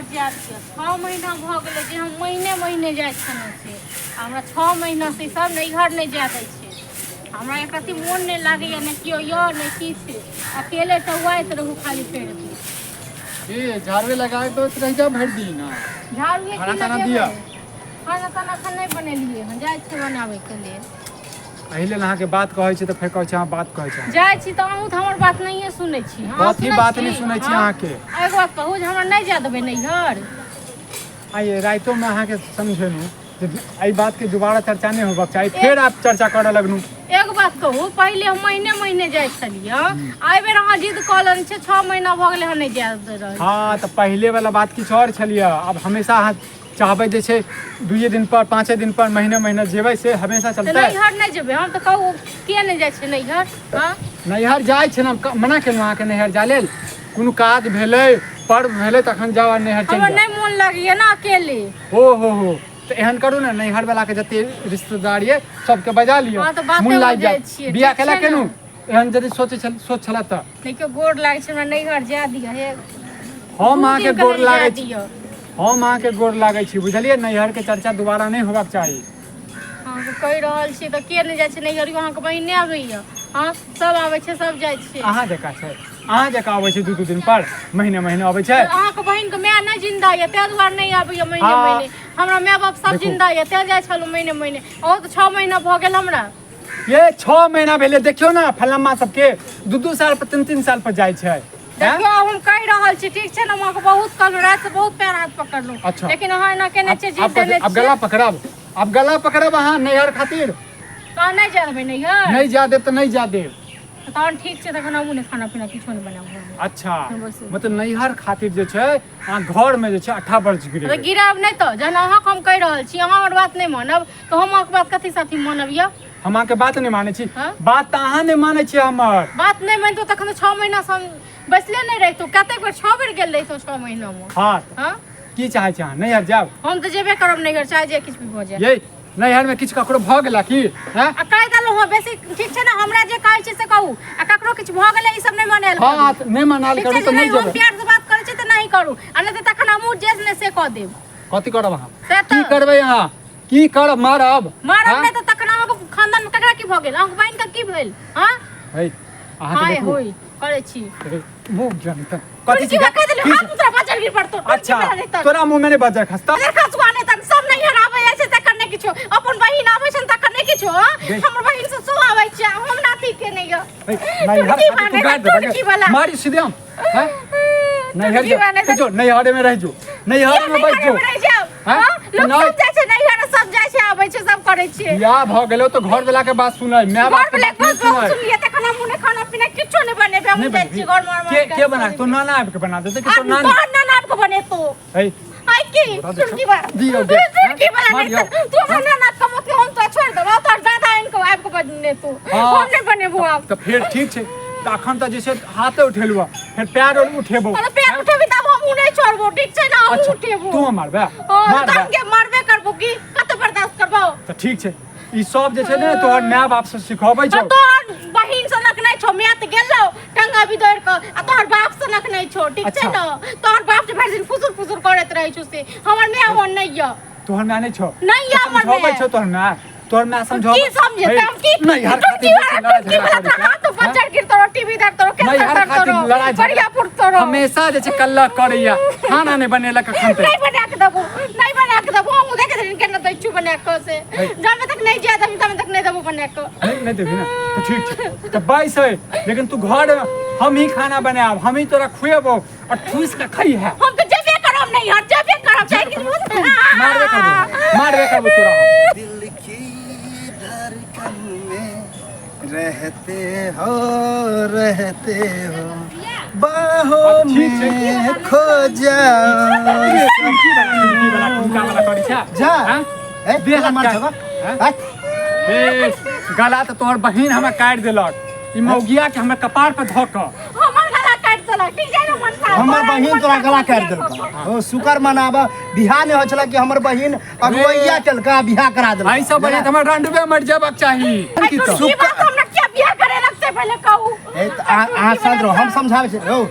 नैहर जाय दिअ। 6 महीना भऽ गेलै जे हम महीने महीने जाइ छलहुँ से आ हमरा 6 महीनासँ ई सब नैहर नहि जाय दै छै। हमरा एक रत्ती मोन नहि लागैए, नहि केओ यऽ नहि किछु, अकेले टौआइत रहू खाली पेड़ दिन। ए झाड़वे लगाए तो रह जा भरि दिन। झाड़ुए खाना की ताना लगेबै? दिअ। खाना ताना एखन नहि बनेलियै हन, जाइ छियै बनाबैके लेल। एहि लेल अहाँके बात कहै छी तऽ फेर कहै छी अहाँ बात कहै छी। जाइ छी तऽ अहूँ तऽ हमर बात नहिए सुनै छी। अहाँ कथी सुनै बात छी? नहि सुनै छी हँ? अहाँके? एगो बात कहू जे हमरा नहि जाय देबै नैहर? आइ रातिोमे अहाँके समझेलहुँ जे एहि बातके दोबारा चर्चा नहि होबाक चाही, फेर आप चर्चा करऽ लगलहुँ। एगो बात कहू, पहिले हम महीने महीने जाइ छलियै, एहि बेर अहाँ जिद कऽ लेने छियै, 6 महीना भऽ गेलै हन नहि जाय दे रहल। हँ, तऽ पहिले वाला बात किछु आओर छलियै। आब हमेशा अहाँ चाहबै जे छै दुइए दिन पर, पाँचे दिन पर, महीने महीने जेबै, से हमेशा तऽ चलतै? नैहर नहि जेबै हम तऽ कहू, किया नहि जाइ छै नैहर? हँ। नैहर जाइ छै ने, हम मना केलहुँ अहाँके नैहर जाय लेल? कोनो काज भेलै, पर्व भेलै, तखन जाउ आ नैहर चलि हमर जाउ। नहि मोन लगैया ने अकेले। हो हो हो, तऽ एहन करू ने, नैहर वाला के जते रिश्तेदार ये सबके बजा लिअ। हँ, तऽ बाते मोन लागि बुझै जायत। छियै, बियाह ठीक केला छै ने? केलहुँ एहन यदि सोचै छल, सोच छला तऽ देखियौ, गोर लागै छै, हमरा नैहर जाय दिअ हे। हम दू अहाँके दिनके गोर लेल जाय लागै छी। दिअ। हम अहाँके गोर लागै छी, बुझलियै? नैहरके चर्चा दोबारा नहि होबाक चाही। अहाँके कहि रहल छी तऽ के नहि जाइ छै नैहर? यौ, अहाँके बहिन नहि आबैया? हँ, सब आबै छै, सब जाइ छै। अहाँ जकाँ छै? अहाँ जकाँ अबै छै दू दू दिन पर, महीने महीने अबै छै? अहाँके बहिनके माय नहि जिन्दा यऽ, ताहि दुआरे नहि आबैया महीने महीने। हमरा माय बाप सब देखू। जिन्दा यऽ, तें जाइ छलहुँ महीने महीने। अहूँ तऽ 6 महीना भऽ गेल हमरा। ये 6 महीना भेलै, देखियौ ने, फलम्मा सबके दू दू साल पर, तीन तीन साल पर जाइ छै, हैं? देखियौ, आब हम कहि रहल छी, ठीक छै ने? हम अहाँके बहुत कहलहुँ, रातिसँ बहुत पैर हाथ पकड़लहुँ। अच्छा। लेकिन अहाँ एना केने छियै, आब जीत देने आब छियै। गला पकड़ब, आब गला पकड़ब अहाँ नैहर खातिर? तहन नहि जाय देबै नैहर? नहि जा देब तऽ नहि जा देब। तहन ठीक छै, तखन हमहूँ नहि खाना पीना किछो नहि बनायब घरमे। अच्छा। बस। मतलब नैहर खातिर जे छै अहाँ घरमे जे छै अट्ठा बर्ज तऽ गिरेबै? गिरायब नहि तऽ? जहन अहाँके हम कहि रहल छी, अहाँ हमर बात नहि मानब तऽ हम अहाँके बात कथी साथी मानब यऽ? हम अहाँके बात नहि मानै छी? हाँ? बात तऽ अहाँ नहि मानै छियै हमर। बात नहि मानितहुँ तखन तऽ 6 महीनासँ हम बैसले नहि रहितहुँ। कतेक बेर, 6 बेर गेल रहितहुँ 6 महीनामे। हँ। हँ। की चाहै छी अहाँ? नैहर जायब? हम तऽ जेबे करब नैहर, चाहे जे किछु भी भऽ जाय। ये नैहरमे किछु ककरो भऽ गेला की, हैं? आ कहि देलहुँ हँ बेसी, ठीक छै ने? हमरा जे कहै छै से कहू, आ ककरो किछु भऽ गेलै ई सब नहि मनायल हँ करू। तऽ नहि मनायल ठीक करू छै तऽ जे नहि नहि हम जेबै। प्यार से बात करै छी तऽ नहि करू, आ नहि तऽ तखन हमहूँ जे नहि से कऽ देब। कथी करब अहाँ? से की तऽ करबै अहाँ? की करब? मारब? मारब। हैं? नहि तऽ तखन अहाँके खानदान मे ककरा की भऽ गेल? अहाँके बहिन के की भेल? हँ। है अहाँके हाय देखू। होय करै छी। मुँह जनता कथी की छी? कहि देलहुँ की हाथ तोरा बजर गिर पड़तो। अच्छा, तोरा मुँह में नहि बजर खसता। खसुआ नहि तन सब नहीं हराबै जाइ छै तकर नहि किछो, अपन बहिन आबै छै तकर नहि किछो, हँ? देख। हमर बहिन से सो आबै छै, हम नाती के नहि यऽ। है, नैहर टुटकी खातिर तू बान्है गाड़ि छै, देबे। टुटकी वाला। मारी सीधे हम, हैं? नैहर टुटकी जो बान्है छै। जो नैहरे में रह जो, नैहरे में बैठ जो। नैहरे में रहि जायब, हैं? हँ? लोक नहि। सब जाइ छै नैहर, सब जाइ छै, आबै छै, सब करै छै। बियाह भऽ गेलो तऽ घर वाला के बात सुनै, माय घर बाप के वाला बात नहि बात बहुत सुनै। सुनलियै, तखन हम नहि खाना पीना किछो नहि बनेबै, हम नहि जाइ बनेबही? छी घर मार के के बना तो नाना आबि के बना देतै कि तो आब नानी? तोहर नाना आबि के बनेतो। है हाय की तोरा देखो। टुटकी वाला दियौ दे, टुटकी वाला नहीं मारियौ। तू हमर नाना कमत हम तो छोड़ देबो, तोहर दादा आनि के आबि के बनेतो। हाँ। हम नहि बनेबो आब। तऽ फेर ठीक छै, तऽ अखन तऽ जे छै हाथे उठेलु, फेर पैर और उठेबो। अरे पैर उठेबी तब हमहूँ नहि छोड़बो, ठीक छै ने? हमहूँ अच्छा उठेबो। तू मारबे? हाँ, मारबे? तऽ हम के मारबे करबो की? कते बर्दाश्त करबो? तऽ ठीक छै, ई सब जे छै ने तोहर माय बाप से सिखबै छौ। आ तोहर बहिन सनक नहि छौ, माय तऽ गेलौ टंगा बिदोर कऽ, आ तोहर बाप सनक नहि छौ, ठीक छै अच्छा। ने? तोहर बाप जे भरि दिन फुसुर फुसुर करैत रहै छौ से हमर माय ओहन नहि यऽ। तोहर माय नहि छौ? नहि यऽ हमर समझाबै माय। छौ तोहर माय? तोहर माय समझाबै? की समझेतै? हम की नहीं हर टुटकी खातिर वाला लड़ाई टुटकी झगड़ा वाला करै छै। हाथ बच्चर गिर तोरो, टीवी धर तोरो, नहीं कैंसर हर धर खातिर तोरो, लड़ाई झगड़ा बढ़िया फुट तोरो। हमेशा जे छै कल्ला करैया, खाना नहि बनेलक अखन तक। नहीं बना के देबो, नहीं बना के देबो। हम देख देलिन केना दै छु बना के से। है। जाबे तक नहीं जाय देबी तबे तक नहीं देबो बना के। नहीं नहीं देबी ना तो ठीक छै, तऽ बैस है, लेकिन तू घर हम ही खाना बनायब, हम ही तोरा खुएबो और ठूस के खई है। हम तो जेबे करब नहीं हर, जेबे करब, चाहे किछु मारबे करबो, मारबे करबो तोरा हम। दिल की धड़कन में रहते हो, रहते हो, बाहों अब ठीक छै। में खो जाओ। की वाला की वाला ठुमका वाला करै छै? जा। हाँ? ए, देह हाथ मार काट। छबा। हाँ? आय, ए, गला तऽ तोहर बहिन हमरा काटि देलक, ई मौगिया के हमरा कपार पर धऽ कऽ हमर गला काटि देलक, ठीक छै ने मनसा? हमर बहिन तोरा गला काटि देलक? ओ शुक्र मनाब, बियाह नहि होइ छलै कि हमर बहिन अगुवैया केलका, बियाह करा देलक। एहि सब बढ़िया तऽ हमरा रंडवे मरि जेबाक चाही। की तऽ ई बात हमरा किया बियाह करे लगते पहिले कहू। ए, तऽ अहाँ अहाँ शांत रहो, हम समझाबै छी। रौ,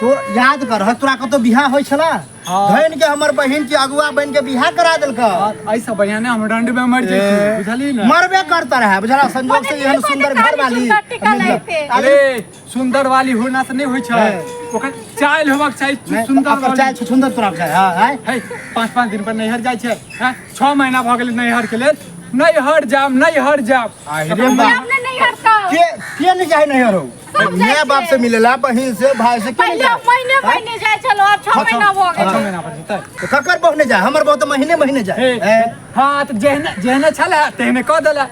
तो याद कर, तोरा कतौ बियाह होइ छला? हाँ। धन के हमर बहिन के अगुआ बन के बियाह करा देलका। ऐसा बढ़िया ने हम रंड में मर जैती, बुझली ना? मरबे करता रहे, बुझला? संजोग से एहन सुंदर घर वाली। अरे सुंदर वाली होना से नहीं होई छै, ओकर चाइल होबाक चाही सुंदर ओकर वाली। चाइल सुंदर तोरा चाही। हां, आय। हे, 5-5 दिन पर नैहर जाइ छै, हैं? 6 महीना भऽ गेलै नैहर के लेल, नैहर जाब, नैहर जाब। अरे बा। जाब ने नैहर का। के के नहीं जाए नैहर हो? सब जाइ माय बाप छै। से मिलेला, बहिन से, भाई से, के नहीं पहिले जाए? महीने महीने जाइ छलो, आब 6 महीना भऽ गेल। 6 महीना पर जेतै। तऽ ककर बहु नहीं जाए? हमर बहु तऽ महीने महीने जाए। हे, ए, हाँ, तऽ जेहने जेहने छलै तेहने कऽ देला,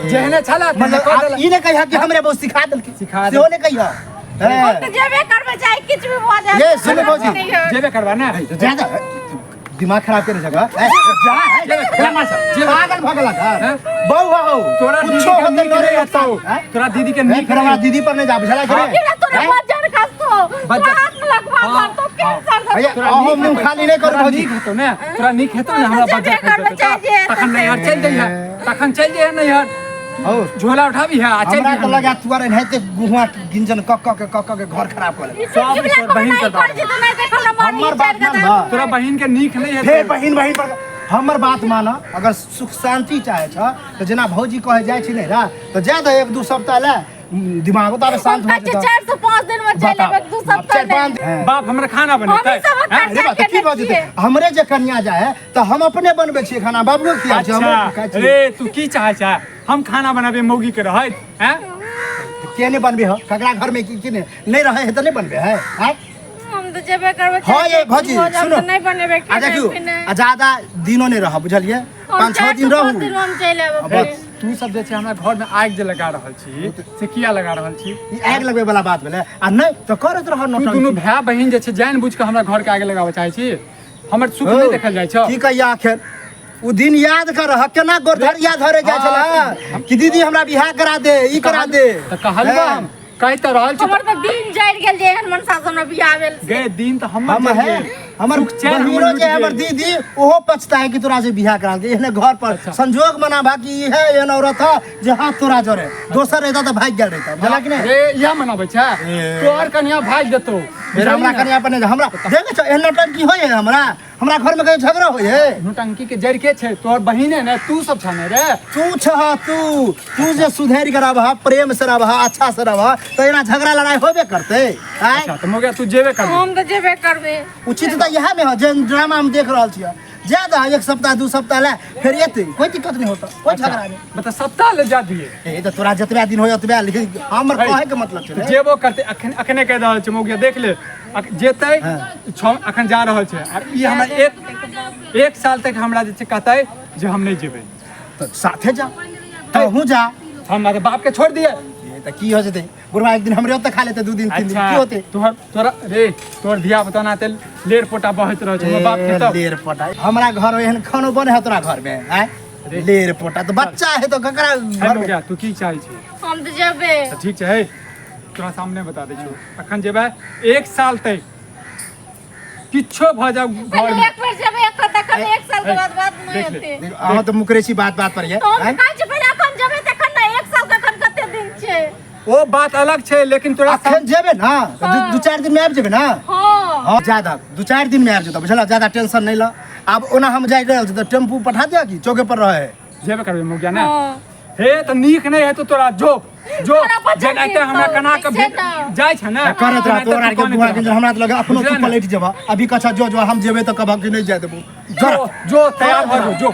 जेहने छलै तेहने मतलब कऽ आब देला। ई नहि कहिया कि हमरे बहु सिखा देलकै। सिखा सेहो नहि कहिया। हम तऽ जेबे करबै, चाहे किछु भी भऽ जाए। ये, सुनू भौजी। नैहर। जेबे करबा ने? ज्यादा दिमाग खराब करे जगह। ए, जा, ए, जा, मार सब। पागल भऽ गेलक हँ। हैं? बहु हौ। तोरा दीदी कुछो के होतै नीक करे नहि हेतौ। हैं? तोरा दीदी के ए, नीक फेर हमरा नहि। दीदी पर नहि जा, बुझला कि हाँ। नहि? केना तोरा हैं? बज्जर खसतो? बज्जर। तोरा हाथ में लगवा हाँ, धरतो, कैंसर धरतो। भैया, तोरा अहूँ नीक मुँह हेतौ। खाली नहि करू तोरा भौजी। नीक हेतौ ने? तोरा नीक हेतौ ने? हमरा जेबे बज्जर करबै, खसि चाहे जे जेतौ हेतै तखन नैहर चलि जइहे, तखन चलि जइहे नैहर, हौ। झोला उठाबी है आ चलि हमरा तऽ जइहे। लगा तू आर एनाहिते गुहुआ गिंजन कऽ कऽ के कऽ कऽ के घर खराब कऽ लेबै। ई सब सब जिबला तोर बहिन कोनो के नहि कर जेतौ, नहि देख हमरा मरनी हमर बात चढ़ि मान गेल। भा। तोरा बहिन के नीक नहि फेर हेतौ। बहिन बहिन पर। हमर बात मान, अगर सुख शांति चाहे छ तऽ जेना भौजी कहै जाइ छै नैहरा, तऽ जाय दे 1-2 सप्ताह लए, दिमागो ताबे शांत हम भऽ कहै छियै जेतौ। 4 से 5 दिन में चलि बताउ। एबै, 2 सप्ताह चारि नहि। पाँच दिन। बाप हमरा खाना बनेतै? हमही सब हैं? अरे बाप, तऽ की भऽ जेतै? छियै। हमरे जे कनिया जाय है तऽ हम अपने बनबै छियै खाना, बाबुओ खियाबै छियै, हमरो अच्छा खाइ छियै। रे, तू की चाहै छै हम खाना बनाबे मौगी के रहैत? हैं? के नहि बनबे है? ककरा घर में की की नहि नहि रहै है तऽ नहि बनबे है? आँय? हम तऽ जेबे करबै। हाँ ये भौजी, हो जाब सुनो। तऽ नहि बनेबै, आ खेबै देखियौ, पिनै। आ ज्यादा दिनो नहि रहब, बुझलियै? हम 5-6 चारि दिन से पाँच रहू। दिन हम चलि एबै आ फेर। बस। तू सब जे छै हमरा घर में आगि जे लगा रहल छी, से किया लगा रहल छी? ई आगि लगबै वाला बात भेलै? आ नहि तऽ करैत रह तू नौटंकी। दुनू भाय बहिन जे छै जानि बुझि कऽ हमरा घर के आगे लगाबऽ चाहै छी, हमर सुख नहि देखल जाइ छौ। की कहिया आखिर उ दिन याद कर, केना गोरधरिया धरे जाइ छलै कि दीदी हमरा बियाह करा दे, ई करा दे। तऽ कहलबा हम कहि तऽ रहल छी। हमर तऽ दिन जरि गेल जे एहन मनसा से हमरा बियाह भेल। गे, दिन तऽ हमर हम जरि है गेल। हमर सुख चैन हमर बहिनो लूटि जे हमर गेल। दीदी, ओहो पछताए कि तोरा से बियाह करा दे एहने घर पर। संजोग मनाबा कि इहे एहन औरत है जे हाथ तोरा जरे, दोसर रहता तऽ भागि गेल रहता, बुझला कि नहि? रे, इएह मनाबै छै? तोहर कनिया भागि जेतौ। फेर हमरा कनिया पर नहि, हमरा देखै छौ एहन नौटंकी होइ है? हमरा हमरा घर में कहीं झगड़ा होइ है? नौटंकी के जड़ के छै? तोहर बहिने ने, तू सब छ ने रे। तू छह, तू तू जे सुधरि के रहबह, प्रेम से रहबह, अच्छा से रहबह, तऽ एना झगड़ा लड़ाई होबे करतै? आँय? अच्छा, तऽ मोगिया तू जेबे करबी? हम तऽ जेबे करबै। उचित तऽ इएह में है जे ड्रामा हम देख रहल छियै। ज्यादा 1 सप्ताह 2 सप्ताह ले फेर एतै, कोई दिक्कत नहीं होता, कोई झगड़ा नहीं। मतलब सप्ताह ले जा दिए? ए, तऽ तोरा जतबा दिन होय ओतबा, लेकिन हमर है। कहै के मतलब छै रे। जेबो करते, अखन अखने कहि रहल छै मौगिया, देख ले, जेतै छौ अखन जा रहल छै आ ई हमरा 1 साल तक हमरा जे छै कहतै जे हम नहि जेबै। तऽ साथे जा, तहूँ जा। हम हमरा बाप के छोड़ दिए? ए, तऽ की हो जेतै बुढ़वा एक दिन हमरे ओतऽ खा लेतै, 2 दिन 3 दिन अच्छा की होतै? तोहर तोरा रे तोहर धिया पुता नाते लेर पोटा बहैत रहै छै, हमर बाप ए, खेतौ। लेर पोटा हमरा घर एहन खानो बने है तोरा घर में? आँय, लेर पोटा तऽ बच्चा है तऽ ककरा हे घर में? मौगिया, तू की चाहै छी? हम तऽ जेबै। तऽ ठीक छै, हे तोरा सामने बता दै छियौ, अखन जेबै 1 साल तक किछो भऽ जाउ घर पहिले में एक बेर जेबै एखन, तखन 1 साल के बाद बाद नहि देख ले। हेतै। देखो, अहाँ तऽ मुकरै छी बात बात पर ये। तऽ हम आँय? कहै छी पहिले एखन जेबै तखन ने, 1 साल कखन कते दिन छै? ओ बात अलग छै, लेकिन तोरा अखन जेबै ना तऽ 2-4 दिन में आबि जेबै ना? हाँ। हाँ, ज्यादा 2-4 दिन में आबि जेतौ, बुझलऽ? ज्यादा टेंशन नहि लऽ। आब ओना हम जाइ रहल छी तऽ टेम्पू पठा दिअ कि चौके पर रहै? जेबे करबै मौगिया ने? हाँ। हे, तऽ नीक नहि हेतौ तोरा, जो जो तोरा बच्चा जेनाहिते के हमरा तो कना के ऐसे भेट ना। जाइ छै ने करैत रह तेनाहिते तोरा तू के कनैत बुआ रह। के, हमरा तऽ लगे अखनो तू बुझलऽ ने? पलटि जेबह। अभी कछा जो जो हम जेबै तऽ कहबह कि नहि जाय देबौ। जो जो तैयार भऽ जो, जो।